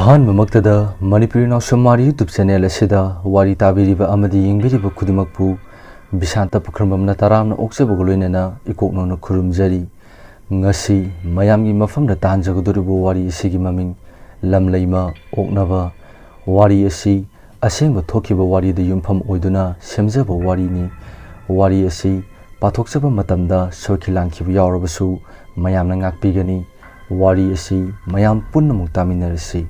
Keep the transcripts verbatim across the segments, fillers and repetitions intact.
ꯑꯍꯥꯟꯕꯃꯛꯇꯗ ꯃꯅꯤꯄꯨꯔꯤ ꯅꯥꯎꯁꯨꯝ ꯋꯥꯔꯤ YouTube channel ꯑꯁꯤꯗ ꯋꯥꯔꯤ ꯇꯥꯕꯤꯔꯤꯕ ꯑꯃꯗꯤ ꯌꯦꯡꯕꯤꯔꯤꯕ ꯈꯨꯗꯤꯡꯃꯛꯄꯨ ꯕꯤꯁꯥꯟꯇ ꯄꯨꯈ꯭ꯔꯝꯕꯝꯅ ꯇꯔꯥꯝꯅ ꯑꯣꯛꯆꯕꯒ ꯂꯣꯏꯅꯅ ꯏꯀꯣꯛ ꯅꯧꯅ ꯈꯨꯔꯨꯝꯖꯔꯤ꯫ ꯉꯁꯤ ꯃꯌꯥꯝꯒꯤ ꯃꯐꯝꯗ ꯇꯥꯍꯟꯖꯒꯗꯧꯔꯤꯕ ꯋꯥꯔꯤ ꯑꯁꯤꯒꯤ ꯃꯃꯤꯡ ꯂꯝꯂꯩꯃ ꯑꯣꯛꯅꯕ꯫ ꯋꯥꯔꯤ ꯑꯁꯤ ꯑꯁꯦꯡꯕ ꯊꯣꯛꯈꯤꯕ ꯋꯥꯔꯤꯗ ꯌꯨꯝꯐꯝ ꯑꯣꯏꯗꯨꯅ ꯁꯦꯝꯖꯕ ꯋꯥꯔꯤꯅꯤ꯫ ꯋꯥꯔꯤ ꯑꯁꯤ ꯄꯥꯊꯣꯛꯆꯕ ꯃꯇꯝꯗ ꯁꯣꯏꯈꯤ ꯂꯥꯟꯈꯤꯕ ꯌꯥꯎꯔꯕꯁꯨ ꯃꯌꯥꯝꯅ ꯉꯥꯛꯄꯤꯒꯅꯤ꯫ ꯋꯥꯔꯤ ꯑꯁꯤ ꯃꯌꯥꯝ ꯄꯨꯝꯅꯃꯛ ꯇꯥꯃꯤꯟꯅꯔꯁꯤ꯫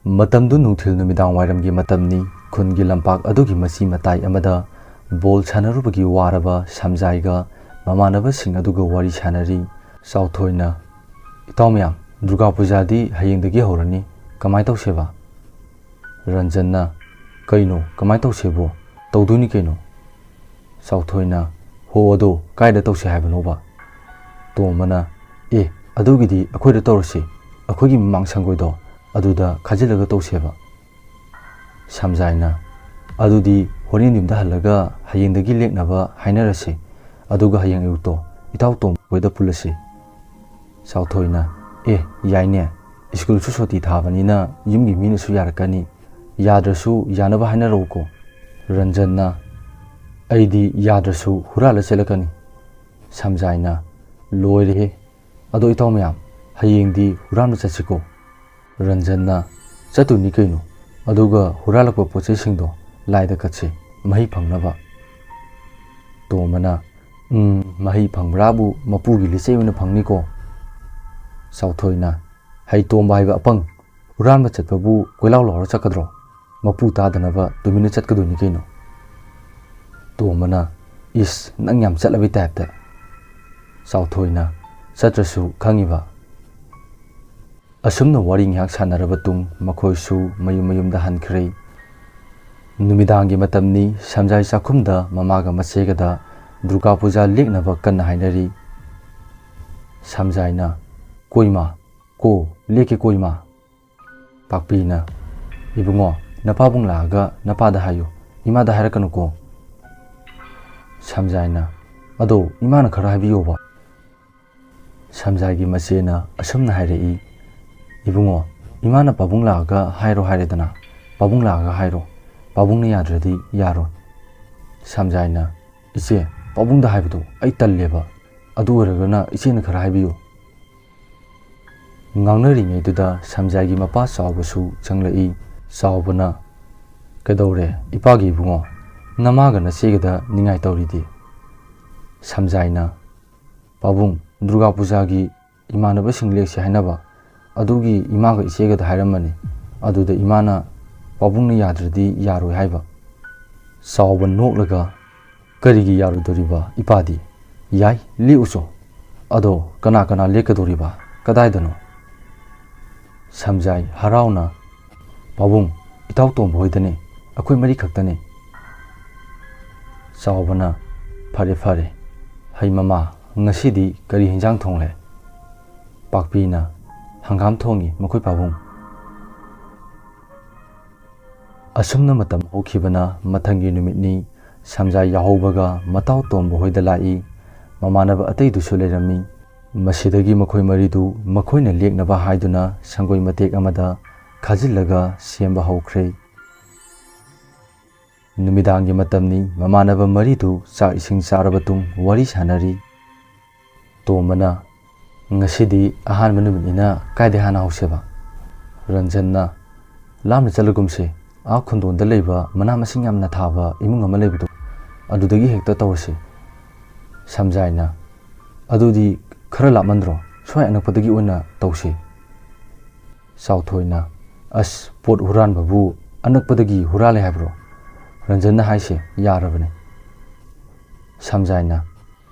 ꯃꯇꯝꯗꯨ ꯅꯨꯡꯊꯤꯜ ꯅꯨꯃꯤꯗꯥꯡ ꯋꯥꯏꯔꯝꯒꯤ ꯃꯇꯝꯅꯤ꯫ ꯈꯨꯟꯒꯤ ꯂꯝꯄꯥꯛ ꯑꯗꯨꯒꯤ ꯃꯆꯤ ꯃꯇꯥꯏ ꯑꯃꯗ ꯕꯣꯜ ꯁꯥꯟꯅꯔꯨꯕꯒꯤ ꯋꯥꯔꯕ ꯁꯝꯖꯥꯏꯒ ꯃꯃꯥꯟꯅꯕꯁꯤꯡ ꯑꯗꯨꯒ ꯋꯥꯔꯤ ꯁꯥꯟꯅꯔꯤ꯫ ꯆꯥꯎꯊꯣꯏꯅ, "ꯏꯇꯥꯎ ꯃꯌꯥꯝ, ꯗꯨꯔꯒꯥ ꯄꯨꯖꯥꯗꯤ ꯍꯌꯦꯡꯗꯒꯤ ꯍꯧꯔꯅꯤ, ꯀꯃꯥꯏ ꯇꯧꯁꯦꯕ?" ꯔꯟꯖꯟꯅ, "ꯀꯩꯅꯣ, ꯀꯃꯥꯏ ꯇꯧꯁꯦꯕꯣ? ꯇꯧꯗꯣꯏꯅꯤ ꯀꯩꯅꯣ꯫" ꯆꯥꯎꯊꯣꯏꯅ, "ꯍꯣ, ꯑꯗꯣ ꯀꯥꯏꯗ ꯇꯧꯁꯦ ꯍꯥꯏꯕꯅꯣꯕ?" ꯇꯣꯝꯕꯅ, "ꯑꯦ, ꯑꯗꯨꯒꯤꯗꯤ ꯑꯩꯈꯣꯏꯗ ꯇꯧꯔꯁꯤ, ꯑꯩꯈꯣꯏꯒꯤ ꯃꯃꯥꯡ ꯁꯪꯒꯣꯏꯗꯣ, ꯑꯗꯨꯗ ꯈꯥꯖꯤꯜꯂꯒ ꯇꯧꯁꯦꯕ꯫" ꯁꯝꯖꯥꯏꯅ, "ꯑꯗꯨꯗꯤ ꯍꯣꯔꯦꯟ ꯌꯨꯝꯗ ꯍꯜꯂꯒ ꯍꯌꯦꯡꯗꯒꯤ ꯂꯦꯛꯅꯕ ꯍꯥꯏꯅꯔꯁꯤ, ꯑꯗꯨꯒ ꯍꯌꯦꯡ ꯑꯌꯨꯛꯇꯣ ꯏꯇꯥꯎ ꯇꯣꯝꯕ ꯍꯣꯏꯗ ꯄꯨꯜꯂꯁꯤ꯫" ꯆꯥꯎꯊꯣꯏꯅ, "ꯑꯦ, ꯌꯥꯏꯅꯦ, ꯁ꯭ꯀꯨꯜꯁꯨ ꯁꯨꯇꯤ ꯊꯥꯕꯅꯤꯅ ꯌꯨꯝꯒꯤ ꯃꯤꯅꯁꯨ ꯌꯥꯔꯛꯀꯅꯤ, ꯌꯥꯗ꯭ꯔꯁꯨ ꯌꯥꯅꯕ ꯍꯥꯏꯅꯔꯛꯎꯀꯣ꯫" ꯔꯟꯖꯟꯅ, "ꯑꯩꯗꯤ ꯌꯥꯗ꯭ꯔꯁꯨ ꯍꯨꯔꯥꯜꯂ ꯆꯦꯜꯂꯛꯀꯅꯤ꯫" ꯁꯝꯖꯥꯏꯅ, "ꯂꯣꯏꯔꯦꯍꯦ, ꯑꯗꯣ ꯏꯇꯥꯎ ꯃꯌꯥꯝ, ꯍꯌꯦꯡꯗꯤ ꯍꯨꯔꯥꯟꯕ ꯆꯠꯁꯤꯀꯣ꯫" ꯔꯟꯖꯟꯅ, "ꯆꯠꯇꯣꯏꯅꯤ ꯀꯩꯅꯣ, ꯑꯗꯨꯒ ꯍꯨꯔꯥꯜꯂꯛꯄ ꯄꯣꯠ ꯆꯩꯁꯤꯡꯗꯣ ꯂꯥꯏꯗ ꯀꯠꯁꯤ, ꯃꯍꯩ ꯐꯪꯅꯕ꯫" ꯇꯣꯝꯕꯅ, "ꯎꯝ, ꯃꯍꯩ ꯐꯪꯕ꯭ꯔꯥꯕꯨ ꯃꯄꯨꯒꯤ ꯂꯤꯆꯩ ꯑꯣꯏꯅ ꯐꯪꯅꯤꯀꯣ꯫" ꯆꯥꯎꯊꯣꯏꯅ, "ꯍꯩ ꯇꯣꯝꯕ ꯍꯥꯏꯕ ꯑꯄꯪ, ꯍꯨꯔꯥꯟꯕ ꯆꯠꯄꯕꯨ ꯀꯣꯏꯂꯥꯎ ꯂꯥꯎꯔ ꯆꯠꯀꯗ꯭ꯔꯣ? ꯃꯄꯨ ꯇꯥꯗꯅꯕ ꯇꯨꯃꯤꯟꯅ ꯆꯠꯀꯗꯣꯏꯅꯤ ꯀꯩꯅꯣ꯫" ꯇꯣꯝꯕꯅ, "ꯏꯁ, ꯅꯪ ꯌꯥꯝ ꯆꯠꯂꯕꯩ ꯇꯥꯏꯞꯇ꯫" ꯆꯥꯎꯊꯣꯏꯅ, "ꯆꯠꯇ꯭ꯔꯁꯨ ꯈꯪꯉꯤꯕ꯫" ꯑꯁꯨꯝꯅ ꯋꯥꯔꯤ ꯉꯥꯏꯍꯥꯛ ꯁꯥꯟꯅꯔꯕ ꯇꯨꯡ ꯃꯈꯣꯏꯁꯨ ꯃꯌꯨꯝ ꯃꯌꯨꯝꯗ ꯍꯟꯈ꯭ꯔꯦ꯫ ꯅꯨꯃꯤꯗꯥꯡꯒꯤ ꯃꯇꯝꯅꯤ꯫ ꯁꯝꯖꯥꯏ ꯆꯥꯛꯈꯨꯝꯗ ꯃꯃꯥꯒ ꯃꯆꯦꯒꯗ ꯗꯨꯔꯒꯥ ꯄꯨꯖꯥ ꯂꯦꯛꯅꯕ ꯀꯟꯅ ꯍꯥꯏꯅꯔꯤ꯫ ꯁꯝꯖꯥꯏꯅ, "ꯀꯣ ꯏꯃꯥ, ꯀꯣ, ꯂꯦꯛꯀꯦ ꯀꯣ ꯏꯃꯥ꯫" ꯄꯥꯛꯄꯤꯅ, "ꯏꯕꯨꯡꯉꯣ, ꯅꯄꯥꯕꯨꯡ ꯂꯥꯛꯑꯒ ꯅꯄꯥꯗ ꯍꯥꯏꯌꯨ, ꯏꯃꯥꯗ ꯍꯥꯏꯔꯛꯀꯅꯨꯀꯣ꯫" ꯁꯝꯖꯥꯏꯅ, "ꯑꯗꯣ ꯏꯃꯥꯅ ꯈꯔ ꯍꯥꯏꯕꯤꯌꯣꯕ꯫" ꯁꯝꯖꯥꯏꯒꯤ ꯃꯆꯦꯅ ꯑꯁꯨꯝꯅ ꯍꯥꯏꯔꯛꯏ, "ꯏꯕꯨꯡꯉꯣ, ꯏꯃꯥꯅ ꯄꯥꯕꯨꯡ ꯂꯥꯛꯑꯒ ꯍꯥꯏꯔꯣ ꯍꯥꯏꯔꯦꯗꯅ, ꯄꯥꯕꯨꯡ ꯂꯥꯛꯑꯒ ꯍꯥꯏꯔꯣ, ꯄꯥꯕꯨꯡꯅ ꯌꯥꯗ꯭ꯔꯗꯤ ꯌꯥꯔꯣꯏ꯫" ꯁꯝꯖꯥꯏꯅ, "ꯏꯆꯦ, ꯄꯥꯕꯨꯡꯗ ꯍꯥꯏꯕꯗꯣ ꯑꯩ ꯇꯜꯂꯦꯕ, ꯑꯗꯨ ꯑꯣꯏꯔꯒꯅ ꯏꯆꯦꯅ ꯈꯔ ꯍꯥꯏꯕꯤꯌꯨ꯫" ꯉꯥꯡꯅꯔꯤꯉꯩꯗꯨꯗ ꯁꯝꯖꯥꯏꯒꯤ ꯃꯄꯥ ꯆꯥꯎꯕꯁꯨ ꯆꯪꯂꯛꯏ꯫ ꯆꯥꯎꯕꯅ, "ꯀꯩꯗꯧꯔꯦ ꯏꯄꯥꯒꯤ ꯏꯕꯨꯡꯉꯣ? ꯅꯃꯥꯒ ꯅꯆꯦꯒꯗ ꯅꯤꯡꯉꯥꯏ ꯇꯧꯔꯤꯗꯤ?" ꯁꯝꯖꯥꯏꯅ, "ꯄꯥꯕꯨꯡ, ꯗꯨꯔꯒꯥ ꯄꯨꯖꯥꯒꯤ ꯏꯃꯥꯟꯅꯕꯁꯤꯡ ꯂꯦꯛꯁꯦ ꯍꯥꯏꯅꯕ, ꯑꯗꯨꯒꯤ ꯏꯃꯥꯒ ꯏꯆꯦꯒꯗ ꯍꯥꯏꯔꯝꯕꯅꯤ꯫ ꯑꯗꯨꯗ ꯏꯃꯥꯅ ꯄꯥꯕꯨꯡꯅ ꯌꯥꯗ꯭ꯔꯗꯤ ꯌꯥꯔꯣꯏ ꯍꯥꯏꯕ꯫" ꯆꯥꯎꯕ ꯅꯣꯛꯂꯒ, "ꯀꯔꯤꯒꯤ ꯌꯥꯔꯣꯏꯗꯣꯔꯤꯕ ꯏꯄꯥꯗꯤ? ꯌꯥꯏ, ꯂꯦꯛꯎꯆꯣ꯫ ꯑꯗꯣ ꯀꯅꯥ ꯀꯅꯥ ꯂꯦꯛꯀꯗꯣꯔꯤꯕ? ꯀꯗꯥꯏꯗꯅꯣ?" ꯁꯝꯖꯥꯏ ꯍꯔꯥꯎꯅ, "ꯄꯥꯕꯨꯡ, ꯏꯇꯥꯎ ꯇꯣꯝꯕ ꯍꯣꯏꯗꯅꯦ, ꯑꯩꯈꯣꯏ ꯃꯔꯤ ꯈꯛꯇꯅꯦ꯫" ꯆꯥꯎꯕꯅ, "ꯐꯔꯦ ꯐꯔꯦ꯫ ꯍꯩ ꯃꯃꯥ, ꯉꯁꯤꯗꯤ ꯀꯔꯤ ꯍꯤꯟꯖꯥꯡ ꯊꯣꯡꯂꯦ?" ꯄꯥꯛꯄꯤꯅ, "ꯍꯪꯒꯥꯝ ꯊꯣꯡꯉꯤ ꯃꯈꯣꯏ ꯄꯥꯕꯨꯡ꯫" ꯑꯁꯨꯝꯅ ꯃꯇꯝ ꯍꯧꯈꯤꯕꯅ ꯃꯊꯪꯒꯤ ꯅꯨꯃꯤꯠꯅꯤ꯫ ꯁꯝꯖꯥꯏ ꯌꯥꯍꯧꯕꯒ ꯃꯇꯥꯎ ꯇꯣꯝꯕ ꯍꯣꯏꯗ ꯂꯥꯛꯏ꯫ ꯃꯃꯥꯟꯅꯕ ꯑꯇꯩꯗꯨꯁꯨ ꯂꯩꯔꯝꯃꯤ꯫ ꯃꯁꯤꯗꯒꯤ ꯃꯈꯣꯏ ꯃꯔꯤꯗꯨ ꯃꯈꯣꯏꯅ ꯂꯦꯛꯅꯕ ꯍꯥꯏꯗꯨꯅ ꯁꯪꯒꯣꯏ ꯃꯇꯦꯛ ꯑꯃꯗ ꯈꯥꯖꯤꯜꯂꯒ ꯁꯦꯝꯕ ꯍꯧꯈ꯭ꯔꯦ꯫ ꯅꯨꯃꯤꯗꯥꯡꯒꯤ ꯃꯇꯝꯅꯤ꯫ ꯃꯃꯥꯟꯅꯕ ꯃꯔꯤꯗꯨ ꯆꯥꯛ ꯏꯁꯤꯡ ꯆꯥꯔꯕ ꯇꯨꯡ ꯋꯥꯔꯤ ꯁꯥꯟꯅꯔꯤ꯫ ꯇꯣꯝꯕꯅ, "ꯉꯁꯤꯗꯤ ꯑꯍꯥꯟꯕ ꯅꯨꯃꯤꯠꯅꯤꯅ ꯀꯥꯏꯗꯩ ꯍꯥꯟꯅ ꯍꯧꯁꯦꯕ?" ꯔꯟꯖꯟꯅ, "ꯂꯥꯞꯅ ꯆꯠꯂꯒꯨꯝꯁꯦ, ꯑꯥ ꯈꯨꯟꯗꯣꯟꯗ ꯂꯩꯕ ꯃꯅꯥ ꯃꯁꯤꯡ ꯌꯥꯝꯅ ꯊꯥꯕ ꯏꯃꯨꯡ ꯑꯃ ꯂꯩꯕꯗꯣ, ꯑꯗꯨꯗꯒꯤ ꯍꯦꯛꯇ ꯇꯧꯔꯁꯤ꯫" ꯁꯝꯖꯥꯏꯅ, "ꯑꯗꯨꯗꯤ ꯈꯔ ꯂꯥꯞꯃꯟꯗ꯭ꯔꯣ? ꯁ꯭ꯋꯥꯏ ꯑꯅꯛꯄꯗꯒꯤ ꯑꯣꯏꯅ ꯇꯧꯁꯤ꯫" ꯆꯥꯎꯊꯣꯏꯅ, "ꯑꯁ, ꯄꯣꯠ ꯍꯨꯔꯥꯟꯕꯕꯨ ꯑꯅꯛꯄꯗꯒꯤ ꯍꯨꯔꯥꯜꯂꯦ ꯍꯥꯏꯕ꯭ꯔꯣ?" ꯔꯟꯖꯟꯅ ꯍꯥꯏꯁꯦ ꯌꯥꯔꯕꯅꯦ꯫ ꯁꯝꯖꯥꯏꯅ,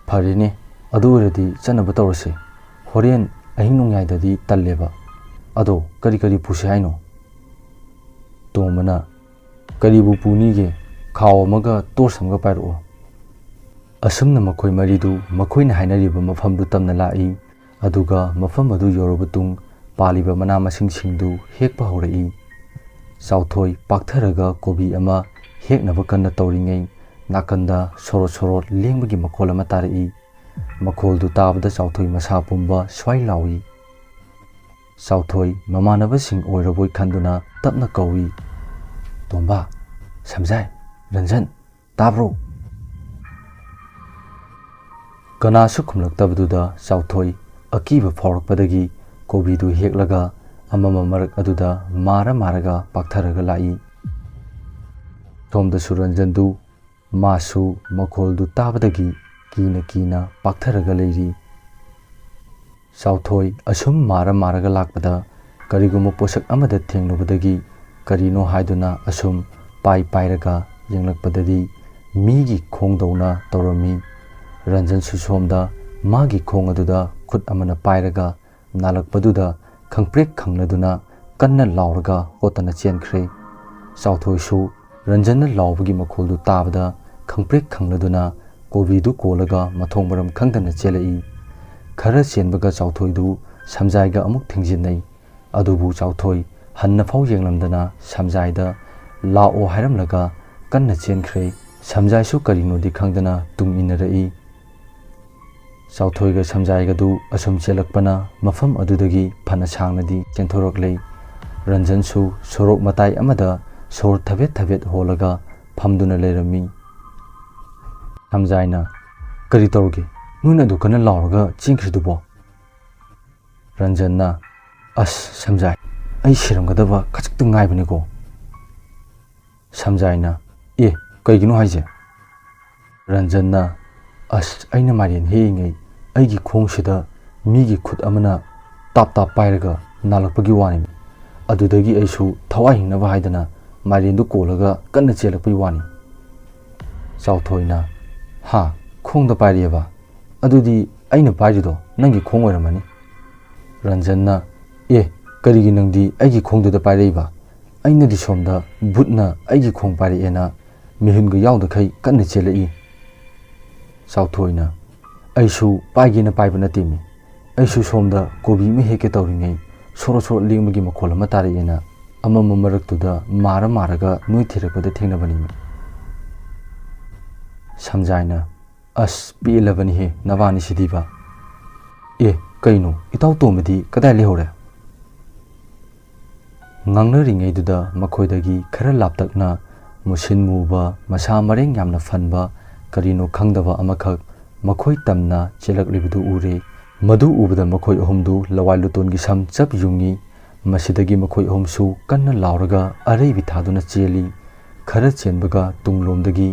"ꯐꯔꯦꯅꯦ, ꯑꯗꯨ ꯑꯣꯏꯔꯗꯤ ꯆꯠꯅꯕ ꯇꯧꯔꯁꯦ꯫ ꯍꯣꯔꯦꯟ ꯑꯍꯤꯡ ꯅꯣꯡꯌꯥꯏꯗꯗꯤ ꯇꯜꯂꯦꯕ꯫ ꯑꯗꯣ ꯀꯔꯤ ꯀꯔꯤ ꯄꯨꯁꯤ ꯍꯥꯏꯅꯣ?" ꯇꯣꯝꯕꯅ, "ꯀꯔꯤꯕꯨ ꯄꯨꯅꯤꯒꯦ? ꯈꯥꯎ ꯑꯃꯒ ꯇꯣꯔꯁ ꯑꯃꯒ ꯄꯥꯏꯔꯛꯑꯣ꯫" ꯑꯁꯨꯝꯅ ꯃꯈꯣꯏ ꯃꯔꯤꯗꯨ ꯃꯈꯣꯏꯅ ꯍꯥꯏꯅꯔꯤꯕ ꯃꯐꯝꯗꯨ ꯇꯝꯅ ꯂꯥꯛꯏ꯫ ꯑꯗꯨꯒ ꯃꯐꯝ ꯑꯗꯨ ꯌꯧꯔꯕ ꯇꯨꯡ ꯄꯥꯜꯂꯤꯕ ꯃꯅꯥ ꯃꯁꯤꯡꯁꯤꯡꯗꯨ ꯍꯦꯛꯄ ꯍꯧꯔꯛꯏ꯫ ꯆꯥꯎꯊꯣꯏ ꯄꯥꯛꯊꯔꯒ ꯀꯣꯕꯤ ꯑꯃ ꯍꯦꯛꯅꯕ ꯀꯟꯅ ꯇꯧꯔꯤꯉꯩ ꯅꯥꯀꯟꯗ ꯁꯣꯔꯣꯠ ꯁꯣꯔꯣꯠ ꯂꯦꯡꯕꯒꯤ ꯃꯈꯣꯜ ꯑꯃ ꯇꯥꯔꯛꯏ꯫ ꯃꯈꯣꯜꯗꯨ ꯇꯥꯕꯗ ꯆꯥꯎꯊꯣꯏ ꯃꯁꯥ ꯄꯨꯝꯕ ꯁ꯭ꯋꯥꯏ ꯂꯥꯎꯏ꯫ ꯆꯥꯎꯊꯣꯏ ꯃꯃꯥꯟꯅꯕꯁꯤꯡ ꯑꯣꯏꯔꯕꯣꯏ ꯈꯟꯗꯨꯅ ꯇꯞꯅ ꯀꯧꯏ, "ꯇꯣꯝꯕ, ꯁꯝꯖꯥꯏ, ꯔꯟꯖꯟ, ꯇꯥꯕ꯭ꯔꯣ?" ꯀꯅꯥꯁꯨ ꯈꯨꯝꯂꯛꯇꯕꯗꯨꯗ ꯆꯥꯎꯊꯣꯏ ꯑꯀꯤꯕ ꯐꯥꯎꯔꯛꯄꯗꯒꯤ ꯀꯣꯕꯤꯗꯨ ꯍꯦꯛꯂꯒ ꯑꯃꯝꯕ ꯃꯔꯛ ꯑꯗꯨꯗ ꯃꯥꯔ ꯃꯥꯔꯒ ꯄꯥꯛꯊꯔꯒ ꯂꯥꯛꯏ꯫ ꯁꯣꯝꯗꯁꯨ ꯔꯟꯖꯟꯗꯨ ꯃꯥꯁꯨ ꯃꯈꯣꯜꯗꯨ ꯇꯥꯕꯗꯒꯤ ꯀꯤꯅ ꯀꯤꯅ ꯄꯥꯛꯊꯔꯒ ꯂꯩꯔꯤ꯫ ꯆꯥꯎꯊꯣꯏ ꯑꯁꯨꯝ ꯃꯥꯔ ꯃꯥꯔꯒ ꯂꯥꯛꯄꯗ ꯀꯔꯤꯒꯨꯝꯕ ꯄꯣꯠꯁꯛ ꯑꯃꯗ ꯊꯦꯡꯂꯨꯕꯗꯒꯤ ꯀꯔꯤꯅꯣ ꯍꯥꯏꯗꯨꯅ ꯑꯁꯨꯝ ꯄꯥꯏ ꯄꯥꯏꯔꯒ ꯌꯦꯡꯂꯛꯄꯗꯗꯤ ꯃꯤꯒꯤ ꯈꯣꯡꯗꯧꯅ ꯇꯧꯔꯝꯃꯤ꯫ ꯔꯟꯖꯟꯁꯨ ꯁꯣꯝꯗ ꯃꯥꯒꯤ ꯈꯣꯡ ꯑꯗꯨꯗ ꯈꯨꯠ ꯑꯃꯅ ꯄꯥꯏꯔꯒ ꯅꯥꯜꯂꯛꯄꯗꯨꯗ ꯈꯪꯄ꯭ꯔꯦꯛ ꯈꯪꯂꯗꯨꯅ ꯀꯟꯅ ꯂꯥꯎꯔꯒ ꯍꯣꯠꯇꯅ ꯆꯦꯟꯈ꯭ꯔꯦ꯫ ꯆꯥꯎꯊꯣꯏꯁꯨ ꯔꯟꯖꯟꯅ ꯂꯥꯎꯕꯒꯤ ꯃꯈꯣꯜꯗꯨ ꯇꯥꯕꯗ ꯈꯪꯄ꯭ꯔꯦꯛ ꯈꯪꯂꯗꯨꯅ ꯀꯣꯕꯤꯗꯨ ꯀꯣꯜꯂꯒ ꯃꯊꯣꯡ ꯃꯔꯝ ꯈꯪꯗꯅ ꯆꯦꯜꯂꯛꯏ꯫ ꯈꯔ ꯆꯦꯟꯕꯒ ꯆꯥꯎꯊꯣꯏꯗꯨ ꯁꯝꯖꯥꯏꯒ ꯑꯃꯨꯛ ꯊꯦꯡꯖꯤꯟꯅꯩ꯫ ꯑꯗꯨꯕꯨ ꯆꯥꯎꯊꯣꯏ ꯍꯟꯅꯐꯥꯎ ꯌꯦꯡꯂꯝꯗꯅ ꯁꯝꯖꯥꯏꯗ "ꯂꯥꯛꯑꯣ" ꯍꯥꯏꯔꯝꯂꯒ ꯀꯟꯅ ꯆꯦꯟꯈ꯭ꯔꯦ꯫ ꯁꯝꯖꯥꯏꯁꯨ ꯀꯔꯤꯅꯣꯗꯤ ꯈꯪꯗꯅ ꯇꯨꯡ ꯏꯟꯅꯔꯛꯏ꯫ ꯆꯥꯎꯊꯣꯏꯒ ꯁꯝꯖꯥꯏꯒꯗꯨ ꯑꯁꯨꯝ ꯆꯦꯜꯂꯛꯄꯅ ꯃꯐꯝ ꯑꯗꯨꯗꯒꯤ ꯐꯅ ꯁꯥꯡꯅꯗꯤ ꯆꯦꯟꯊꯣꯔꯛꯂꯦ꯫ ꯔꯟꯖꯟꯁꯨ ꯁꯣꯔꯣꯛ ꯃꯇꯥꯏ ꯑꯃꯗ ꯁꯣꯔ ꯊꯕꯦꯠ ꯊꯕꯦꯠ ꯍꯣꯜꯂꯒ ꯐꯝꯗꯨꯅ ꯂꯩꯔꯝꯃꯤ꯫ ꯁꯝꯖꯥꯏꯅ, "ꯀꯔꯤ ꯇꯧꯔꯒꯦ? ꯅꯣꯏꯅ ꯑꯗꯨ ꯀꯟꯅ ꯂꯥꯎꯔꯒ ꯆꯦꯟꯈ꯭ꯔꯤꯗꯨꯕꯣ?" ꯔꯟꯖꯟꯅ, "ꯑꯁ ꯁꯝꯖꯥꯏ, ꯑꯩ ꯁꯤꯔꯝꯒꯗꯕ ꯈꯖꯤꯛꯇ ꯉꯥꯏꯕꯅꯤꯀꯣ꯫" ꯁꯝꯖꯥꯏꯅ, "ꯑꯦ, ꯀꯩꯒꯤꯅꯣ ꯍꯥꯏꯁꯦ?" ꯔꯟꯖꯟꯅ, "ꯑꯁ, ꯑꯩꯅ ꯃꯥꯏꯔꯦꯟ ꯍꯦꯛꯏꯉꯩ ꯑꯩꯒꯤ ꯈꯣꯡꯁꯤꯗ ꯃꯤꯒꯤ ꯈꯨꯠ ꯑꯃꯅ ꯇꯥꯞ ꯇꯥꯞ ꯄꯥꯏꯔꯒ ꯅꯥꯜꯂꯛꯄꯒꯤ ꯋꯥꯅꯤ꯫ ꯑꯗꯨꯗꯒꯤ ꯑꯩꯁꯨ ꯊꯋꯥꯏ ꯍꯤꯡꯅꯕ ꯍꯥꯏꯗꯅ ꯃꯥꯏꯔꯦꯟꯗꯨ ꯀꯣꯜꯂꯒ ꯀꯟꯅ ꯆꯦꯜꯂꯛꯄꯒꯤ ꯋꯥꯅꯤ꯫" ꯆꯥꯎꯊꯣꯏꯅ, "ꯍꯥ? ꯈꯣꯡꯗ ꯄꯥꯏꯔꯤꯑꯕ? ꯑꯗꯨꯗꯤ ꯑꯩꯅ ꯄꯥꯏꯔꯤꯗꯣ ꯅꯪꯒꯤ ꯈꯣꯡ ꯑꯣꯏꯔꯝꯃꯅꯤ꯫" ꯔꯟꯖꯟꯅ, "ꯑꯦ, ꯀꯔꯤꯒꯤ ꯅꯪꯗꯤ ꯑꯩꯒꯤ ꯈꯣꯡꯗꯨꯗ ꯄꯥꯏꯔꯛꯏꯕ? ꯑꯩꯅꯗꯤ ꯁꯣꯝꯗ ꯕꯨꯠꯅ ꯑꯩꯒꯤ ꯈꯣꯡ ꯄꯥꯏꯔꯛꯑꯦꯅ ꯃꯤꯍꯨꯟꯒ ꯌꯥꯎꯗꯈꯩ ꯀꯟꯅ ꯆꯦꯜꯂꯛꯏ꯫" ꯆꯥꯎꯊꯣꯏꯅ, "ꯑꯩꯁꯨ ꯄꯥꯏꯒꯦꯅ ꯄꯥꯏꯕ ꯅꯠꯇꯦꯃꯤ꯫ ꯑꯩꯁꯨ ꯁꯣꯝꯗ ꯀꯣꯕꯤ ꯑꯃ ꯍꯦꯛꯀꯦ ꯇꯧꯔꯤꯉꯩ ꯁꯣꯔꯣ ꯁꯣꯔꯣ ꯂꯦꯡꯕꯒꯤ ꯃꯈꯣꯜ ꯑꯃ ꯇꯥꯔꯛꯑꯦꯅ ꯑꯃꯝꯕ ꯃꯔꯛꯇꯨꯗ ꯃꯥꯔ ꯃꯥꯔꯒ ꯅꯣꯏ ꯊꯤꯔꯛꯄꯗ ꯊꯦꯡꯅꯕꯅꯤꯃꯤ꯫" ꯁꯝꯖꯥꯏꯅ, "ꯑꯁ, ꯄꯦꯜꯂꯕꯅꯤꯍꯦ ꯅꯕꯥꯅꯤꯁꯤꯗꯤꯕ꯫ ꯑꯦ, ꯀꯩꯅꯣ, ꯏꯇꯥꯎ ꯇꯣꯝꯕꯗꯤ ꯀꯗꯥꯏ ꯂꯩꯍꯧꯔꯦ?" ꯉꯥꯡꯅꯔꯤꯉꯩꯗꯨꯗ ꯃꯈꯣꯏꯗꯒꯤ ꯈꯔ ꯂꯥꯞꯇꯛꯅ ꯃꯨꯁꯤꯟ ꯃꯨꯕ, ꯃꯁꯥ ꯃꯔꯦꯡ ꯌꯥꯝꯅ ꯐꯟꯕ, ꯀꯔꯤꯅꯣ ꯈꯪꯗꯕ ꯑꯃꯈꯛ ꯃꯈꯣꯏ ꯇꯝꯅ ꯆꯦꯜꯂꯛꯂꯤꯕꯗꯨ ꯎꯔꯦ꯫ ꯃꯗꯨ ꯎꯕꯗ ꯃꯈꯣꯏ ꯑꯍꯨꯝꯗꯨ ꯂꯋꯥꯏ ꯂꯨꯇꯣꯟꯒꯤ ꯁꯝ ꯆꯞ ꯌꯨꯡꯉꯤ꯫ ꯃꯁꯤꯗꯒꯤ ꯃꯈꯣꯏ ꯑꯍꯨꯝꯁꯨ ꯀꯟꯅ ꯂꯥꯎꯔꯒ ꯑꯔꯩꯕꯤ ꯊꯥꯗꯨꯅ ꯆꯦꯜꯂꯤ꯫ ꯈꯔ ꯆꯦꯟꯕꯒ ꯇꯨꯡꯂꯣꯝꯗꯒꯤ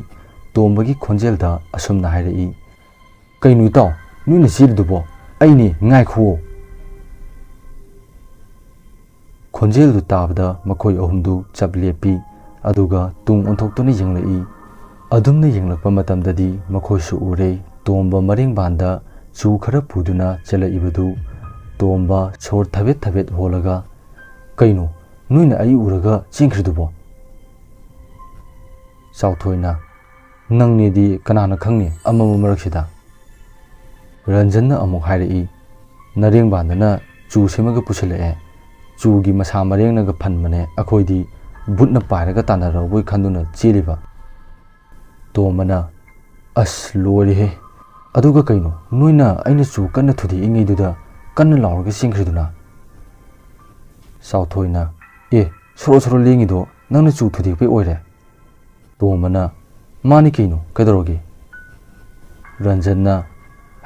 ꯇꯣꯝꯕꯒꯤ ꯈꯣꯟꯖꯦꯜꯗ ꯑꯁꯨꯝꯅ ꯍꯥꯏꯔꯛꯏ, "ꯀꯩꯅꯣ ꯏꯇꯥꯎ, ꯅꯣꯏꯅ ꯆꯦꯜꯂꯤꯗꯨꯕꯣ? ꯑꯩꯅꯦ, ꯉꯥꯏꯈꯨꯑꯣ!" ꯈꯣꯟꯖꯦꯜꯗꯨ ꯇꯥꯕꯗ ꯃꯈꯣꯏ ꯑꯍꯨꯝꯗꯨ ꯆꯞ ꯂꯦꯞꯄꯤ, ꯑꯗꯨꯒ ꯇꯨꯡ ꯑꯣꯟꯊꯣꯛꯇꯨꯅ ꯌꯦꯡꯂꯛꯏ꯫ ꯑꯗꯨꯝꯅ ꯌꯦꯡꯂꯛꯄ ꯃꯇꯝꯗꯗꯤ ꯃꯈꯣꯏꯁꯨ ꯎꯔꯦ, ꯇꯣꯝꯕ ꯃꯔꯦꯡꯕꯥꯟꯗ ꯆꯨ ꯈꯔ ꯄꯨꯗꯨꯅ ꯆꯦꯜꯂꯛꯏꯕꯗꯨ꯫ ꯇꯣꯝꯕ ꯁꯣꯔ ꯊꯕꯦꯠ ꯊꯕꯦꯠ ꯍꯣꯜꯂꯒ, "ꯀꯩꯅꯣ, ꯅꯣꯏꯅ ꯑꯩ ꯎꯔꯒ ꯆꯦꯟꯈ꯭ꯔꯤꯗꯨꯕꯣ?" ꯆꯥꯎꯊꯣꯏꯅ, "ꯅꯪꯅꯦꯗꯤ ꯀꯅꯥꯅ ꯈꯪꯅꯤ ꯑꯃꯝꯕ ꯃꯔꯛꯁꯤꯗ?" ꯔꯟꯖꯟꯅ ꯑꯃꯨꯛ ꯍꯥꯏꯔꯛꯏ, "ꯅꯔꯦꯡꯕꯥꯟꯗꯅ ꯆꯨ ꯁꯦꯝꯃꯒ ꯄꯨꯁꯤꯜꯂꯛꯑꯦ꯫ ꯆꯨꯒꯤ ꯃꯁꯥ ꯃꯔꯦꯡꯅꯒ ꯐꯟꯕꯅꯦ, ꯑꯩꯈꯣꯏꯗꯤ ꯚꯨꯠꯅ ꯄꯥꯏꯔꯒ ꯇꯥꯟꯅꯔꯕꯣꯏ ꯈꯟꯗꯨꯅ ꯆꯦꯜꯂꯤꯕ꯫" ꯇꯣꯝꯕꯅ, "ꯑꯁ, ꯂꯣꯏꯔꯦꯍꯦ! ꯑꯗꯨꯒ ꯀꯩꯅꯣ, ꯅꯣꯏꯅ ꯑꯩꯅ ꯆꯨ ꯀꯟꯅ ꯊꯨꯗꯦꯛꯏꯉꯩꯗꯨꯗ ꯀꯟꯅ ꯂꯥꯎꯔꯒ ꯆꯦꯟꯈ꯭ꯔꯤꯗꯨꯅ?" ꯆꯥꯎꯊꯣꯏꯅ, "ꯑꯦ, ꯁꯣꯔꯣ ꯁꯣꯔꯣ ꯂꯦꯡꯉꯤꯗꯣ ꯅꯪꯅ ꯆꯨ ꯊꯨꯗꯦꯛꯄꯩ ꯑꯣꯏꯔꯦ?" ꯇꯣꯝꯕꯅ, "ꯃꯥꯅꯤ ꯀꯩꯅꯣ, ꯀꯩꯗꯧꯔꯒꯦ?" ꯔꯟꯖꯟꯅ,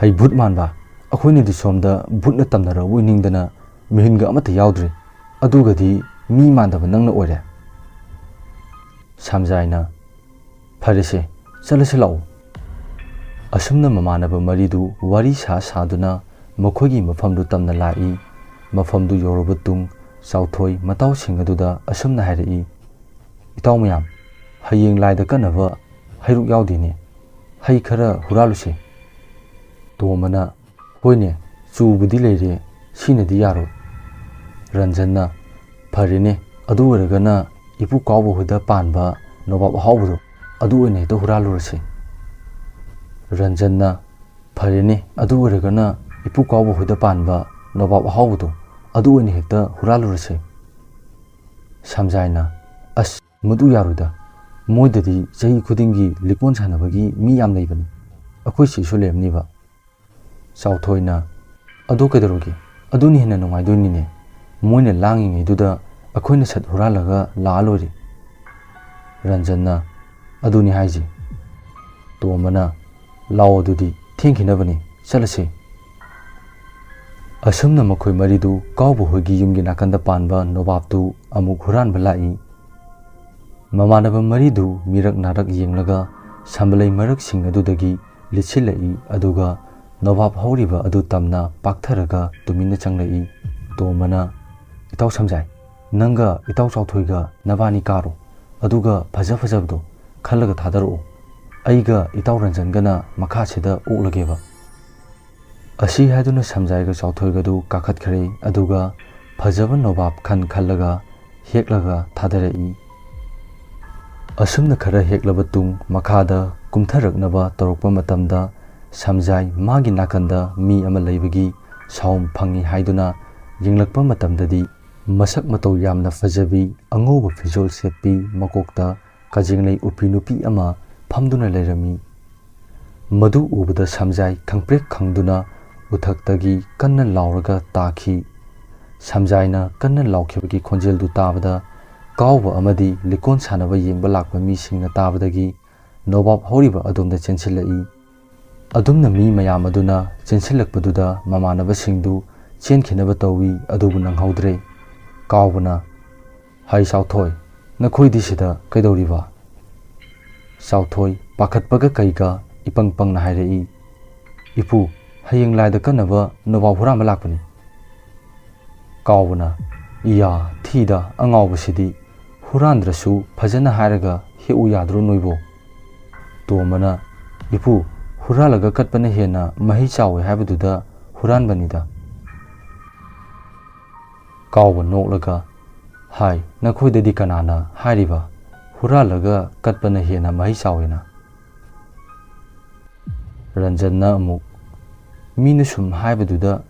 "ꯍꯩ ꯚꯨꯠ ꯃꯥꯟꯕ, ꯑꯩꯈꯣꯏꯅꯗꯤ ꯁꯣꯝꯗ ꯚꯨꯠꯅ ꯇꯝꯅꯔꯛꯑꯕꯣꯏ ꯅꯤꯡꯗꯅ ꯃꯤꯍꯨꯟꯒ ꯑꯃꯠꯇ ꯌꯥꯎꯗ꯭ꯔꯦ, ꯑꯗꯨꯒꯗꯤ ꯃꯤ ꯃꯥꯟꯗꯕ ꯅꯪꯅ ꯑꯣꯏꯔꯦ꯫" ꯁꯝꯖꯥꯏꯅ, "ꯐꯔꯦꯁꯦ, ꯆꯠꯂꯁꯤ ꯂꯥꯛꯑꯣ꯫" ꯑꯁꯨꯝꯅ ꯃꯃꯥꯟꯅꯕ ꯃꯔꯤꯗꯨ ꯋꯥꯔꯤ ꯁꯥ ꯁꯥꯗꯨꯅ ꯃꯈꯣꯏꯒꯤ ꯃꯐꯝꯗꯨ ꯇꯝꯅ ꯂꯥꯛꯏ꯫ ꯃꯐꯝꯗꯨ ꯌꯧꯔꯕ ꯇꯨꯡ ꯆꯥꯎꯊꯣꯏ ꯃꯇꯥꯎꯁꯤꯡ ꯑꯗꯨꯗ ꯑꯁꯨꯝꯅ ꯍꯥꯏꯔꯛꯏ, "ꯏꯇꯥꯎ ꯃꯌꯥꯝ, ꯍꯌꯦꯡ ꯂꯥꯏꯗ ꯀꯠꯅꯕ ꯍꯩꯔꯨꯛ ꯌꯥꯎꯗꯦꯅꯦ, ꯍꯩ ꯈꯔ ꯍꯨꯔꯥꯜꯂꯨꯁꯦ꯫" ꯇꯣꯝꯕꯅ, "ꯍꯣꯏꯅꯦ, ꯆꯨꯕꯨꯗꯤ ꯂꯩꯔꯦ, ꯁꯤꯅꯗꯤ ꯌꯥꯔꯣꯏ꯫" ꯔꯟꯖꯟꯅ, "ꯐꯔꯦꯅꯦ, ꯑꯗꯨ ꯑꯣꯏꯔꯒꯅ ꯏꯄꯨ ꯀꯥꯎꯕ ꯍꯣꯏꯗ ꯄꯥꯟꯕ ꯅꯣꯕꯥꯞ ꯑꯍꯥꯎꯕꯗꯣ, ꯑꯗꯨ ꯑꯣꯏꯅ ꯍꯦꯛꯇ ꯍꯨꯔꯥꯜꯂꯨꯔꯁꯤ꯫" ꯔꯟꯖꯟꯅ, "ꯐꯔꯦꯅꯦ, ꯑꯗꯨ ꯑꯣꯏꯔꯒꯅ ꯏꯄꯨ ꯀꯥꯎꯕ ꯍꯣꯏꯗ ꯄꯥꯟꯕ ꯅꯣꯕꯥꯞ ꯑꯍꯥꯎꯕꯗꯣ, ꯑꯗꯨ ꯑꯣꯏꯅ ꯍꯦꯛꯇ ꯍꯨꯔꯥꯜꯂꯨꯔꯁꯦ꯫" ꯁꯝꯖꯥꯏꯅ, "ꯑꯁ, ꯃꯗꯨ ꯌꯥꯔꯣꯏꯗ꯫ ꯃꯣꯏꯗꯗꯤ ꯆꯍꯤ ꯈꯨꯗꯤꯡꯒꯤ ꯂꯤꯛꯀꯣꯟ ꯁꯥꯟꯅꯕꯒꯤ ꯃꯤ ꯌꯥꯝ ꯂꯩꯕꯅꯤ꯫ ꯑꯩꯈꯣꯏ ꯁꯤꯁꯨ ꯂꯩꯔꯝꯅꯤꯕ꯫" ꯆꯥꯎꯊꯣꯏꯅ, "ꯑꯗꯣ ꯀꯩꯗꯧꯔꯒꯦ? ꯑꯗꯨꯅ ꯍꯦꯟꯅ ꯅꯨꯡꯉꯥꯏꯗꯣꯏꯅꯤꯅꯦ꯫ ꯃꯣꯏꯅ ꯂꯥꯡꯉꯤꯉꯩꯗꯨꯗ ꯑꯩꯈꯣꯏꯅ ꯁꯠ ꯍꯨꯔꯥꯜꯂꯒ ꯂꯥꯛꯑ ꯂꯣꯏꯔꯦ꯫ ꯔꯟꯖꯟꯅ, "ꯑꯗꯨꯅꯤ ꯍꯥꯏꯁꯦ꯫" ꯇꯣꯝꯕꯅ, "ꯂꯥꯛꯑꯣ ꯑꯗꯨꯗꯤ, ꯊꯦꯡꯈꯤꯅꯕꯅꯤ, ꯆꯠꯂꯁꯤ꯫" ꯑꯁꯨꯝꯅ ꯃꯈꯣꯏ ꯃꯔꯤꯗꯨ ꯀꯥꯎꯕ ꯍꯣꯏꯒꯤ ꯌꯨꯝꯒꯤ ꯅꯥꯀꯟꯗ ꯄꯥꯟꯕ ꯅꯣꯕꯥꯞꯇꯨ ꯑꯃꯨꯛ ꯍꯨꯔꯥꯟꯕ ꯂꯥꯛꯏ꯫ ꯃꯃꯥꯟꯅꯕ ꯃꯔꯤꯗꯨ ꯃꯤꯔꯛ ꯅꯥꯔꯛ ꯌꯦꯡꯂꯒ ꯁꯝꯕꯂꯩ ꯃꯔꯛꯁꯤꯡ ꯑꯗꯨꯗꯒꯤ ꯂꯤꯠꯁꯤꯜꯂꯛꯏ, ꯑꯗꯨꯒ ꯅꯣꯕꯥꯞ ꯍꯧꯔꯤꯕ ꯑꯗꯨ ꯇꯝꯅ ꯄꯥꯛꯊꯔꯒ ꯇꯨꯃꯤꯟꯅ ꯆꯪꯂꯛꯏ꯫ ꯇꯣꯝꯕꯅ, "ꯏꯇꯥꯎ ꯁꯝꯖꯥꯏ, ꯅꯪꯒ ꯏꯇꯥꯎ ꯆꯥꯎꯊꯣꯏꯒ ꯅꯕꯥꯅꯤ ꯀꯥꯔꯣ, ꯑꯗꯨꯒ ꯐꯖ ꯐꯖꯕꯗꯣ ꯈꯜꯂꯒ ꯊꯥꯗꯔꯛꯑꯣ꯫ ꯑꯩꯒ ꯏꯇꯥꯎ ꯔꯟꯖꯟꯒꯅ ꯃꯈꯥꯁꯤꯗ ꯑꯣꯛꯂꯒꯦꯕ꯫" ꯑꯁꯤ ꯍꯥꯏꯗꯨꯅ ꯁꯝꯖꯥꯏꯒ ꯆꯥꯎꯊꯣꯏꯒꯗꯨ ꯀꯥꯈꯠꯈ꯭ꯔꯦ, ꯑꯗꯨꯒ ꯐꯖꯕ ꯅꯣꯕꯥꯞ ꯈꯟ ꯈꯜꯂꯒ ꯍꯦꯛꯂꯒ ꯊꯥꯗꯔꯛꯏ꯫ ꯑꯁꯨꯝꯅ ꯈꯔ ꯍꯦꯛꯂꯕ ꯇꯨꯡ ꯃꯈꯥꯗ ꯀꯨꯝꯊꯔꯛꯅꯕ ꯇꯧꯔꯛꯄ ꯃꯇꯝꯗ, ꯁꯝꯖꯥꯏ ꯃꯥꯒꯤ ꯅꯥꯀꯟꯗ ꯃꯤ ꯑꯃ ꯂꯩꯕꯒꯤ ꯁꯥꯎꯝ ꯐꯪꯏ ꯍꯥꯏꯗꯨꯅ ꯌꯦꯡꯂꯛꯄ ꯃꯇꯝꯗꯗꯤ, ꯃꯁꯛ ꯃꯇꯧ ꯌꯥꯝꯅ ꯐꯖꯕꯤ, ꯑꯉꯧꯕ ꯐꯤꯖꯣꯜ ꯁꯦꯠꯄꯤ, ꯃꯀꯣꯛꯇ ꯀꯖꯦꯡꯂꯩ ꯎꯞꯄꯤ ꯅꯨꯄꯤ ꯑꯃ ꯐꯝꯗꯨꯅ ꯂꯩꯔꯝꯃꯤ꯫ ꯃꯗꯨ ꯎꯕꯗ ꯁꯝꯖꯥꯏ ꯈꯪꯄ꯭ꯔꯦꯛ ꯈꯪꯗꯨꯅ ꯎꯊꯛꯇꯒꯤ ꯀꯟꯅ ꯂꯥꯎꯔꯒ ꯇꯥꯈꯤ꯫ ꯁꯝꯖꯥꯏꯅ ꯀꯟꯅ ꯂꯥꯎꯈꯤꯕꯒꯤ ꯈꯣꯟꯖꯦꯜꯗꯨ ꯇꯥꯕꯗ, ꯀꯥꯎꯕ ꯑꯃꯗꯤ ꯂꯤꯀꯣꯟ ꯁꯥꯟꯅꯕ ꯌꯦꯡꯕ ꯂꯥꯛꯄ ꯃꯤꯁꯤꯡꯅ ꯇꯥꯕꯗꯒꯤ ꯅꯣꯕꯥꯞ ꯍꯧꯔꯤꯕ ꯑꯗꯣꯝꯗ ꯆꯦꯟꯁꯤꯜꯂꯛꯏ꯫ ꯑꯗꯨꯝꯅ ꯃꯤ ꯃꯌꯥꯝ ꯑꯗꯨꯅ ꯆꯦꯟꯁꯤꯜꯂꯛꯄꯗꯨꯗ ꯃꯃꯥꯟꯅꯕꯁꯤꯡꯗꯨ ꯆꯦꯟꯈꯤꯅꯕ ꯇꯧꯏ, ꯑꯗꯨꯕꯨ ꯅꯪꯍꯧꯗ꯭ꯔꯦ꯫ ꯀꯥꯎꯕꯅ, "ꯍꯥꯏ ꯆꯥꯎꯊꯣꯏ, ꯅꯈꯣꯏꯗꯤ ꯁꯤꯗ ꯀꯩꯗꯧꯔꯤꯕ?" ꯆꯥꯎꯊꯣꯏ ꯄꯥꯈꯠꯄꯒ ꯀꯩꯒ ꯏꯄꯪ ꯄꯪꯅ ꯍꯥꯏꯔꯛꯏ, "ꯏꯄꯨ, ꯍꯌꯦꯡ ꯂꯥꯏꯗ ꯀꯠꯅꯕ ꯅꯣꯕꯥꯞ ꯍꯨꯔꯥꯟꯕ ꯂꯥꯛꯄꯅꯤ꯫" ꯀꯥꯎꯕꯅ, "ꯏꯌꯥ, ꯊꯤꯗ, ꯑꯉꯥꯎꯕꯁꯤꯗꯤ! ꯍꯨꯔꯥꯟꯗ꯭ꯔꯁꯨ ꯐꯖꯅ ꯍꯥꯏꯔꯒ ꯍꯦꯛꯎ ꯌꯥꯗ꯭ꯔꯣ ꯅꯣꯏꯕꯣ?" ꯇꯣꯝꯕꯅ, "ꯏꯄꯨ, ꯍꯨꯔꯥꯜꯂꯒ ꯀꯠꯄꯅ ꯍꯦꯟꯅ ꯃꯍꯩ ꯆꯥꯎꯏ ꯍꯥꯏꯕꯗꯨꯗ ꯍꯨꯔꯥꯟꯕꯅꯤꯗ꯫" ꯀꯥꯎꯕ ꯅꯣꯛꯂꯒ, "ꯍꯥꯏ, ꯅꯈꯣꯏꯗꯗꯤ ꯀꯅꯥꯅ ꯍꯥꯏꯔꯤꯕ ꯍꯨꯔꯥꯜꯂꯒ ꯀꯠꯄꯅ ꯍꯦꯟꯅ ꯃꯍꯩ ꯆꯥꯎꯏꯅ?" ꯔꯟꯖꯟꯅ ꯑꯃꯨꯛ, "ꯃꯤꯅ ꯁꯨꯝ ꯍꯥꯏꯕꯗꯨꯗ"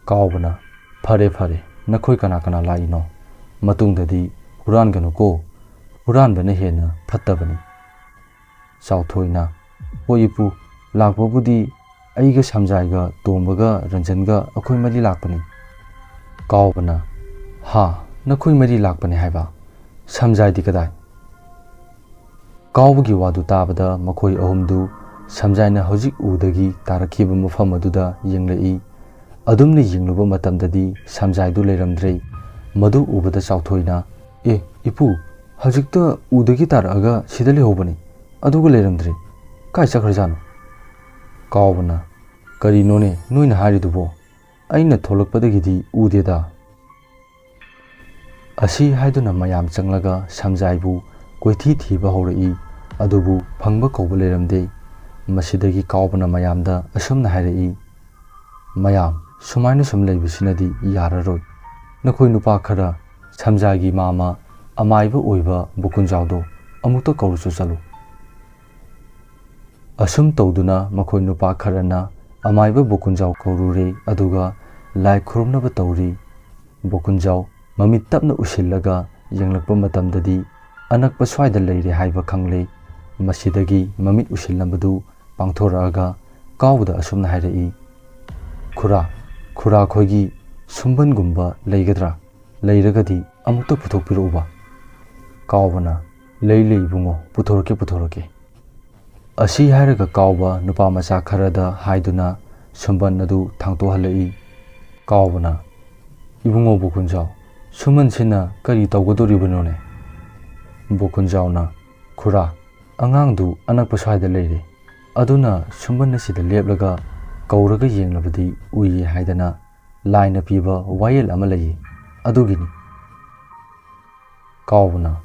ꯀꯥꯎꯕꯅ, "ꯐꯔꯦ, ꯐꯔꯦ, ꯅꯈꯣꯏ ꯀꯅꯥ ꯀꯅꯥ ꯂꯥꯛꯏꯅꯣ? ꯃꯇꯨꯡꯗꯗꯤ ꯍꯨꯔꯥꯟꯒꯅꯨꯀꯣ, ꯍꯨꯔꯥꯟꯕꯅ ꯍꯦꯟꯅ ꯐꯠꯇꯕꯅꯤ꯫" ꯆꯥꯎꯊꯣꯏꯅ, "ꯍꯣꯏ ꯏꯄꯨ, ꯂꯥꯛꯄꯕꯨꯗꯤ ꯑꯩꯒ ꯁꯝꯖꯥꯏꯒ ꯇꯣꯝꯕꯒ ꯔꯟꯖꯟꯒ ꯑꯩꯈꯣꯏ ꯃꯔꯤ ꯂꯥꯛꯄꯅꯤ꯫" ꯀꯥꯎꯕꯅ, "ꯍꯥ, "ꯅꯈꯣꯏ ꯃꯔꯤ ꯂꯥꯛꯄꯅꯦ ꯍꯥꯏꯕ? ꯁꯝꯖꯥꯏꯗꯤ ꯀꯗꯥꯏ?" ꯀꯥꯎꯕꯒꯤ ꯋꯥꯗꯨ ꯇꯥꯕꯗ ꯃꯈꯣꯏ ꯑꯍꯨꯝꯗꯨ ꯁꯝꯖꯥꯏꯅ ꯍꯧꯖꯤꯛ ꯎꯗꯒꯤ ꯇꯥꯔꯛꯈꯤꯕ ꯃꯐꯝ ꯑꯗꯨꯗ ꯌꯦꯡꯂꯛꯏ꯫ ꯑꯗꯨꯝꯅ ꯌꯦꯡꯂꯨꯕ ꯃꯇꯝꯗꯗꯤ ꯁꯝꯖꯥꯏꯗꯨ ꯂꯩꯔꯝꯗ꯭ꯔꯦ꯫ ꯃꯗꯨ ꯎꯕꯗ ꯆꯥꯎꯊꯣꯏꯅ, "ꯑꯦ, ꯏꯄꯨ, ꯍꯧꯖꯤꯛꯇ ꯎꯗꯒꯤ ꯇꯥꯔꯛꯑꯒ ꯁꯤꯗ ꯂꯩꯍꯧꯕꯅꯤ, ꯑꯗꯨꯒ ꯂꯩꯔꯝꯗ꯭ꯔꯦ꯫ ꯀꯥꯏ ꯆꯠꯈ꯭ꯔꯖꯥꯠꯅꯣ?" ꯀꯥꯎꯕꯅ, "ꯀꯔꯤꯅꯣꯅꯦ ꯅꯣꯏꯅ ꯍꯥꯏꯔꯤꯗꯨꯕꯣ? ꯑꯩꯅ ꯊꯣꯛꯂꯛꯄꯗꯒꯤꯗꯤ ꯎꯗꯦꯗ꯫" ꯑꯁꯤ ꯍꯥꯏꯗꯨꯅ ꯃꯌꯥꯝ ꯆꯪꯂꯒ ꯁꯝꯖꯥꯏꯕꯨ ꯀꯣꯏꯊꯤ ꯊꯤꯕ ꯍꯧꯔꯛꯏ꯫ ꯑꯗꯨꯕꯨ ꯐꯪꯕ ꯀꯧꯕ ꯂꯩꯔꯝꯗꯦ꯫ ꯃꯁꯤꯗꯒꯤ ꯀꯥꯎꯕꯅ ꯃꯌꯥꯝꯗ ꯑꯁꯨꯝꯅ ꯍꯥꯏꯔꯛꯏ, "ꯃꯌꯥꯝ, ꯁꯨꯃꯥꯏꯅ ꯁꯨꯝ ꯂꯩꯕꯁꯤꯅꯗꯤ ꯌꯥꯔꯔꯣꯏ꯫ ꯅꯈꯣꯏ ꯅꯨꯄꯥ ꯈꯔ ꯁꯝꯖꯥꯏꯒꯤ ꯃꯥꯃ ꯑꯃꯥꯏꯕ ꯑꯣꯏꯕ ꯕꯨꯀꯨꯟꯖꯥꯎꯗꯣ ꯑꯃꯨꯛꯇ ꯀꯧꯔꯨꯆꯣ ꯆꯠꯂꯨ꯫" ꯑꯁꯨꯝ ꯇꯧꯗꯨꯅ ꯃꯈꯣꯏ ꯅꯨꯄꯥ ꯈꯔꯅ ꯑꯃꯥꯏꯕ ꯕꯨꯀꯨꯟꯖꯥꯎ ꯀꯧꯔꯨꯔꯦ, ꯑꯗꯨꯒ ꯂꯥꯏ ꯈꯨꯔꯨꯝꯅꯕ ꯇꯧꯔꯤ꯫ ꯕꯨꯀꯨꯟꯖꯥꯎ ꯃꯃꯤꯠ ꯇꯞꯅ ꯎꯏꯁꯤꯜꯂꯒ ꯌꯦꯡꯂꯛꯄ ꯃꯇꯝꯗꯗꯤ ꯑꯅꯛꯄ ꯁ꯭ꯋꯥꯏꯗ ꯂꯩꯔꯦ ꯍꯥꯏꯕ ꯈꯪꯂꯦ꯫ ꯃꯁꯤꯗꯒꯤ ꯃꯃꯤꯠ ꯎꯏꯁꯤꯜꯂꯝꯕꯗꯨ ꯄꯥꯡꯊꯣꯔꯛꯑꯒ ꯀꯥꯎꯕꯗ ꯑꯁꯨꯝꯅ ꯍꯥꯏꯔꯛꯏ, "ꯈꯨꯔꯥ, ꯈꯨꯔꯥ ꯈꯣꯏꯒꯤ ꯁꯨꯝꯕꯟꯒꯨꯝꯕ ꯂꯩꯒꯗ꯭ꯔꯥ? ꯂꯩꯔꯒꯗꯤ ꯑꯃꯨꯛꯇ ꯄꯨꯊꯣꯛꯄꯤꯔꯛꯎꯕ꯫" ꯀꯥꯎꯕꯅ, "ꯂꯩ, ꯂꯩ ꯏꯕꯨꯡꯉꯣ, ꯄꯨꯊꯣꯔꯛꯀꯦ, ꯄꯨꯊꯣꯔꯛꯀꯦ꯫" ꯑꯁꯤ ꯍꯥꯏꯔꯒ ꯀꯥꯎꯕ ꯅꯨꯄꯥ ꯃꯆꯥ ꯈꯔꯗ ꯍꯥꯏꯗꯨꯅ ꯁꯨꯝꯕꯟ ꯑꯗꯨ ꯊꯥꯡꯇꯣꯛꯍꯜꯂꯛꯏ꯫ ꯀꯥꯎꯕꯅ, "ꯏꯕꯨꯡꯉꯣ ꯕꯨꯀꯨꯟꯖꯥꯎ, ꯁꯨꯝꯕꯟꯁꯤꯅ ꯀꯔꯤ ꯇꯧꯒꯗꯣꯔꯤꯕꯅꯣꯅꯦ?" ꯕꯨꯀꯨꯟꯖꯥꯎꯅ, "ꯈꯨꯔꯥ, ꯑꯉꯥꯡꯗꯨ ꯑꯅꯛꯄ ꯁ꯭ꯋꯥꯏꯗ ꯂꯩꯔꯦ꯫ ꯑꯗꯨꯅ ꯁꯨꯝꯕꯟ ꯑꯁꯤꯗ ꯂꯦꯞꯂꯒ ꯀꯧꯔꯒ ꯌꯦꯡꯂꯕꯗꯤ ꯎꯏꯌꯦ ꯍꯥꯏꯗꯅ ꯂꯥꯏꯅ ꯄꯤꯕ ꯋꯥꯌꯦꯜ ꯑꯃ ꯂꯩꯌꯦ, ꯑꯗꯨꯒꯤꯅꯤ꯫" ꯀꯥꯎꯕꯅ,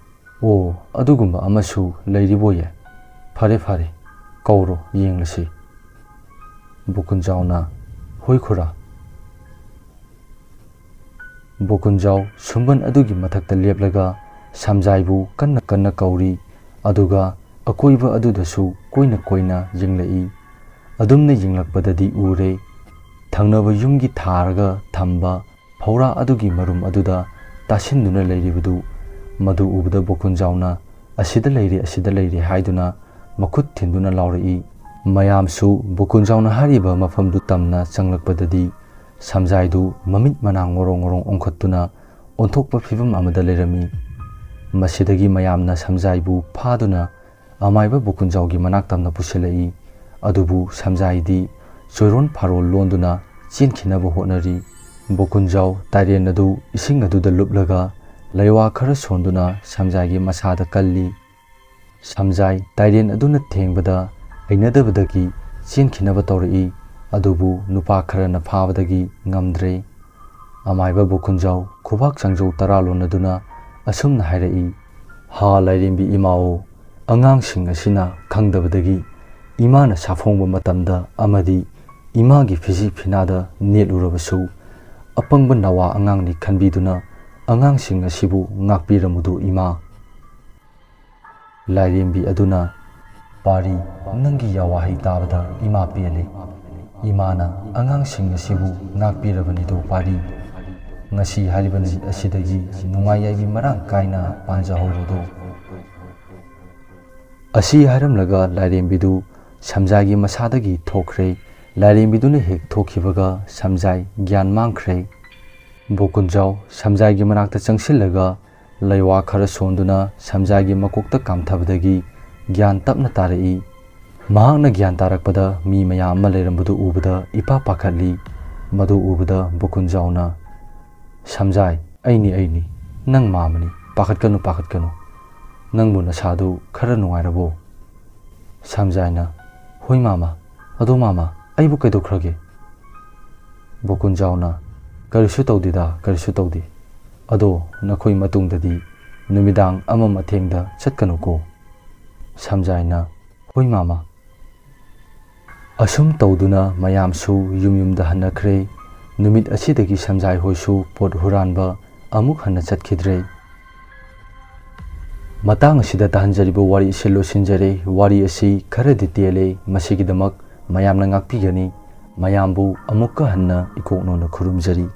"ꯑꯣ, ꯑꯗꯨꯒꯨꯝꯕ ꯑꯃꯁꯨ ꯂꯩꯔꯤꯕꯣꯌꯦ? ꯐꯔꯦ, ꯐꯔꯦ, ꯀꯧꯔꯣ, ꯌꯦꯡꯂꯁꯤ꯫" ꯕꯨꯀꯨꯟꯖꯥꯎꯅ, "ꯍꯣꯏ ꯈꯨꯔꯥ꯫" ꯕꯨꯀꯨꯟꯖꯥꯎ ꯁꯨꯝꯕꯟ ꯑꯗꯨꯒꯤ ꯃꯊꯛꯇ ꯂꯦꯞꯂꯒ ꯁꯝꯖꯥꯏꯕꯨ ꯀꯟꯅ ꯀꯟꯅ ꯀꯧꯔꯤ, ꯑꯗꯨꯒ ꯑꯀꯣꯏꯕ ꯑꯗꯨꯗꯁꯨ ꯀꯣꯏꯅ ꯀꯣꯏꯅ ꯌꯦꯡꯂꯛꯏ꯫ ꯑꯗꯨꯝꯅ ꯌꯦꯡꯂꯛꯄꯗꯗꯤ ꯎꯔꯦ, ꯊꯪꯅꯕ ꯌꯨꯝꯒꯤ ꯊꯥꯔꯒ ꯊꯝꯕ ꯐꯧꯔꯥ ꯑꯗꯨꯒꯤ ꯃꯔꯨꯝ ꯑꯗꯨꯗ ꯇꯥꯁꯤꯟꯗꯨꯅ ꯂꯩꯔꯤꯕꯗꯨ꯫ ꯃꯗꯨ ꯎꯕꯗ ꯕꯣꯀꯨꯟꯖꯥꯎꯅ, "ꯑꯁꯤꯗ ꯂꯩꯔꯦ, ꯑꯁꯤꯗ ꯂꯩꯔꯦ" ꯍꯥꯏꯗꯨꯅ ꯃꯈꯨꯠ ꯊꯤꯟꯗꯨꯅ ꯂꯥꯎꯔꯛꯏ꯫ ꯃꯌꯥꯝꯁꯨ ꯕꯣꯀꯨꯟꯖꯥꯎꯅ ꯍꯥꯏꯔꯤꯕ ꯃꯐꯝꯗꯨ ꯇꯝꯅ ꯆꯪꯂꯛꯄꯗꯗꯤ ꯁꯝꯖꯥꯏꯗꯨ ꯃꯃꯤꯠ ꯃꯅꯥ ꯉꯣꯔꯣꯡ ꯉꯣꯔꯣꯡ ꯑꯣꯟꯈꯠꯇꯨꯅ ꯑꯣꯟꯊꯣꯛꯄ ꯐꯤꯕꯝ ꯑꯃꯗ ꯂꯩꯔꯝꯃꯤ꯫ ꯃꯁꯤꯗꯒꯤ ꯃꯌꯥꯝꯅ ꯁꯝꯖꯥꯏꯕꯨ ꯐꯥꯗꯨꯅ ꯑꯃꯥꯏꯕ ꯕꯣꯀꯨꯟꯖꯥꯎꯒꯤ ꯃꯅꯥꯛ ꯇꯝꯅ ꯄꯨꯁꯤꯜꯂꯛꯏ꯫ ꯑꯗꯨꯕꯨ ꯁꯝꯖꯥꯏꯗꯤ ꯆꯣꯏꯔꯣꯟ ꯐꯥꯔꯣꯜ ꯂꯣꯟꯗꯨꯅ ꯆꯦꯟꯈꯤꯅꯕ ꯍꯣꯠꯅꯔꯤ꯫ ꯕꯣꯀꯨꯟꯖꯥꯎ ꯇꯥꯏꯔꯦꯟ ꯑꯗꯨ ꯏꯁꯤꯡ ꯑꯗꯨꯗ ꯂꯨꯞꯂꯒ ꯂꯩꯋꯥ ꯈꯔ ꯁꯣꯟꯗꯨꯅ ꯁꯝꯖꯥꯏꯒꯤ ꯃꯁꯥꯗ ꯀꯜꯂꯤ꯫ ꯁꯝꯖꯥꯏ ꯇꯥꯏꯔꯦꯟ ꯑꯗꯨꯅ ꯊꯦꯡꯕꯗ ꯍꯩꯅꯗꯕꯗꯒꯤ ꯆꯦꯟꯈꯤꯅꯕ ꯇꯧꯔꯛꯏ꯫ ꯑꯗꯨꯕꯨ ꯅꯨꯄꯥ ꯈꯔꯅ ꯐꯥꯕꯗꯒꯤ ꯉꯝꯗ꯭ꯔꯦ꯫ ꯑꯃꯥꯏꯕ ꯕꯣꯀꯨꯟꯖꯥꯎ ꯈꯨꯕꯥꯛ ꯆꯥꯡꯖꯧ ꯇꯔꯥ ꯂꯣꯟꯅꯗꯨꯅ ꯑꯁꯨꯝꯅ ꯍꯥꯏꯔꯛꯏ, "ꯍꯥ ꯂꯥꯏꯔꯦꯝꯕꯤ ꯏꯃꯥꯑꯣ, ꯑꯉꯥꯡꯁꯤꯡ ꯑꯁꯤꯅ ꯈꯪꯗꯕꯗꯒꯤ ꯏꯃꯥꯅ ꯁꯥꯐꯣꯡꯕ ꯃꯇꯝꯗ ꯑꯃꯗꯤ ꯏꯃꯥꯒꯤ ꯐꯤꯖꯤ ꯐꯤꯅꯥꯗ ꯅꯦꯠꯂꯨꯔꯕꯁꯨ, ꯑꯄꯪꯕ ꯅꯋꯥ ꯑꯉꯥꯡꯅꯤ ꯈꯟꯕꯤꯗꯨꯅ ꯑꯉꯥꯡꯁꯤꯡ ꯑꯁꯤꯕꯨ ꯉꯥꯛꯄꯤꯔꯝꯃꯨꯗꯨ ꯏꯃꯥ꯫" ꯂꯥꯏꯔꯦꯝꯕꯤ ꯑꯗꯨꯅ, "ꯄꯥꯔꯤ, ꯅꯪꯒꯤ ꯌꯥꯋꯥꯍꯩ ꯇꯥꯕꯗ ꯏꯃꯥ ꯄꯦꯜꯂꯦ꯫ ꯏꯃꯥꯅ ꯑꯉꯥꯡꯁꯤꯡ ꯑꯁꯤꯕꯨ ꯉꯥꯛꯄꯤꯔꯕꯅꯤꯗꯣ ꯄꯥꯔꯤ꯫ ꯉꯁꯤ ꯍꯥꯏꯔꯤꯕ ꯅꯨꯃꯤꯠ ꯑꯁꯤꯗꯒꯤ ꯅꯨꯡꯉꯥꯏ ꯌꯥꯏꯕꯤ ꯃꯔꯥꯡ ꯀꯥꯏꯅ ꯄꯥꯟꯖꯍꯧꯔꯣꯗꯣ꯫" ꯑꯁꯤ ꯍꯥꯏꯔꯝꯂꯒ ꯂꯥꯏꯔꯦꯝꯕꯤꯗꯨ ꯁꯝꯖꯥꯏꯒꯤ ꯃꯁꯥꯗꯒꯤ ꯊꯣꯛꯈ꯭ꯔꯦ꯫ ꯂꯥꯏꯔꯦꯝꯕꯤꯗꯨꯅ ꯍꯦꯛ ꯊꯣꯛꯈꯤꯕꯒ ꯁꯝꯖꯥꯏ ꯒ꯭ꯌꯥꯟ ꯃꯥꯡꯈ꯭ꯔꯦ꯫ ꯕꯣꯀꯨꯟꯖꯥꯎ ꯁꯝꯖꯥꯏꯒꯤ ꯃꯅꯥꯛꯇ ꯆꯪꯁꯤꯜꯂꯒ ꯂꯩꯋꯥ ꯈꯔ ꯁꯣꯟꯗꯨꯅ ꯁꯝꯖꯥꯏꯒꯤ ꯃꯀꯣꯛꯇ ꯀꯥꯝꯊꯕꯗꯒꯤ ꯒ꯭ꯌꯥꯟ ꯇꯞꯅ ꯇꯥꯔꯛꯏ꯫ ꯃꯍꯥꯛꯅ ꯒ꯭ꯌꯥꯟ ꯇꯥꯔꯛꯄꯗ ꯃꯤ ꯃꯌꯥꯝ ꯑꯃ ꯂꯩꯔꯝꯕꯗꯨ ꯎꯕꯗ ꯏꯄꯥ ꯄꯥꯈꯠꯂꯤ꯫ ꯃꯗꯨ ꯎꯕꯗ ꯕꯣꯀꯨꯟꯖꯥꯎꯅ, "ꯁꯝꯖꯥꯏ, ꯑꯩꯅꯤ, ꯑꯩꯅꯤ꯫ ꯅꯪ ꯃꯥꯃꯅꯤ꯫ ꯄꯥꯈꯠꯀꯅꯨ, ꯄꯥꯈꯠꯀꯅꯨ꯫ ꯅꯪꯕꯨ ꯅꯁꯥꯗꯨ ꯈꯔ ꯅꯨꯡꯉꯥꯏꯔꯕꯣ?" ꯁꯝꯖꯥꯏꯅ, "ꯍꯣꯏ ꯃꯥꯃ꯫ ꯑꯗꯣ ꯃꯥꯃ, ꯑꯩꯕꯨ ꯀꯩꯗꯧꯈ꯭ꯔꯒꯦ?" ꯕꯣꯀꯨꯟꯖꯥꯎꯅ, "ꯀꯔꯤꯁꯨ ꯇꯧꯗꯦꯗ, ꯀꯔꯤꯁꯨ ꯇꯧꯗꯦ꯫ ꯑꯗꯣ ꯅꯈꯣꯏ ꯃꯇꯨꯡꯗꯗꯤ ꯅꯨꯃꯤꯗꯥꯡ ꯑꯃꯝ ꯑꯊꯦꯡꯗ ꯆꯠꯀꯅꯨꯀꯣ꯫" ꯁꯝꯖꯥꯏꯅ, "ꯍꯣꯏ ꯃꯥꯃ꯫" ꯑꯁꯨꯝ ꯇꯧꯗꯨꯅ ꯃꯌꯥꯝꯁꯨ ꯌꯨꯝ ꯌꯨꯝꯗ ꯍꯟꯅꯈ꯭ꯔꯦ꯫ ꯅꯨꯃꯤꯠ ꯑꯁꯤꯗꯒꯤ ꯁꯝꯖꯥꯏ ꯍꯣꯏꯁꯨ ꯄꯣꯠ ꯍꯨꯔꯥꯟꯕ ꯑꯃꯨꯛ ꯍꯟꯅ ꯆꯠꯈꯤꯗ꯭ꯔꯦ꯫ ꯃꯇꯥꯡ ꯑꯁꯤꯗ ꯇꯥꯍꯟꯖꯔꯤꯕ ꯋꯥꯔꯤ ꯑꯁꯤ ꯂꯣꯏꯁꯤꯟꯖꯔꯦ꯫ ꯋꯥꯔꯤ ꯑꯁꯤ ꯈꯔꯗꯤ ꯇꯦꯜꯂꯦ, ꯃꯁꯤꯒꯤꯗꯃꯛ ꯃꯌꯥꯝꯅ ꯉꯥꯛꯄꯤꯒꯅꯤ꯫ ꯃꯌꯥꯝꯕꯨ ꯑꯃꯨꯛꯀ ꯍꯟꯅ ꯏꯀꯣꯛ ꯅꯧꯅ ꯈꯨꯔꯨꯝꯖꯔꯤ꯫